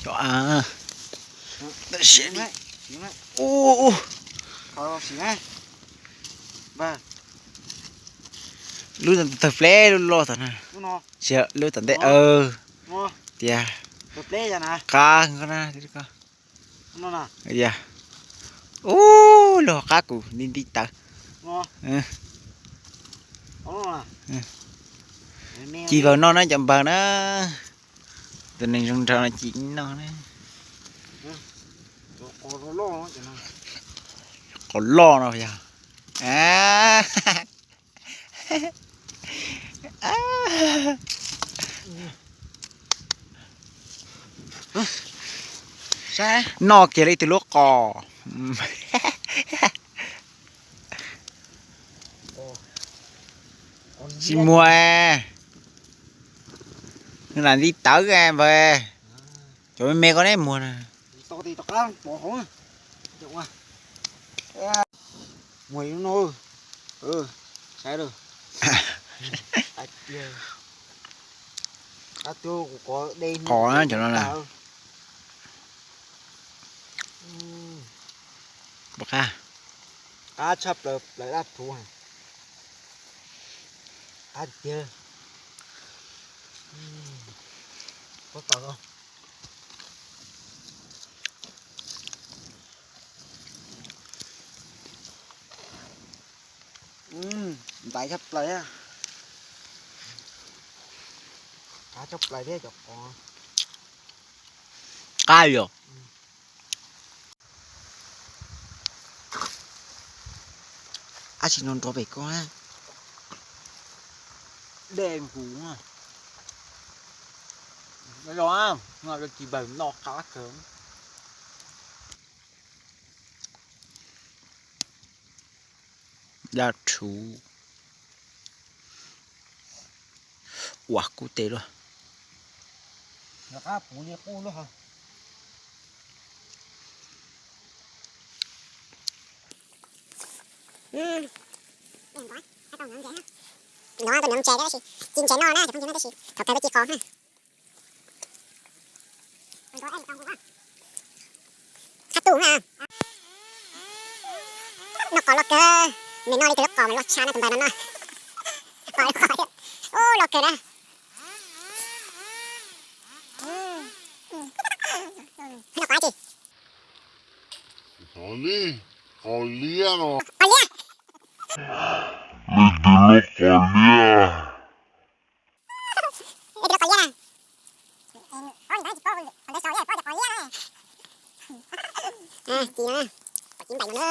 Cov av. Ub, ub. Lub tawg pleb lub loj tom na. Lub tom ntej tias qab na. Ub, luag qab kuv nti nti tawv. Ci npaug noj na, cov npaug na. Tus neeg zoo nraug no ci noj na. Qos loj no yog. Noj kiag li tus lub qos. Tsis muag, nws lam nti tawv npawg. Cov me me ko neb muag na. Qos na cov no na. Qab tshaj plaws plaws dab thuv. Qab tiag. Ntaiv tshaj plaws. Qab tshaj plaws thiab cov qos. Qab yog. Ab tsis no nrov pem koj na. Dej nqus no, no tsis npawg noj qab kawg. Dab thuv. Ua kub tes luaj. No tus nyob ntses tab sis ci ntses no na cov phooj ywg na, tab sis thaum kawg peb ci qos na. Txhab tus na. Noj qos loj kawg. Nws noj li tus lub qos mas loj tshaj na tus npawg no no. Qos loj kawg na. Noj qos dab tsi? Qos liab no. Qos liab. Li tus lub qos liab. Tus lub qos liab na. Ci na, qos ci ntais no na.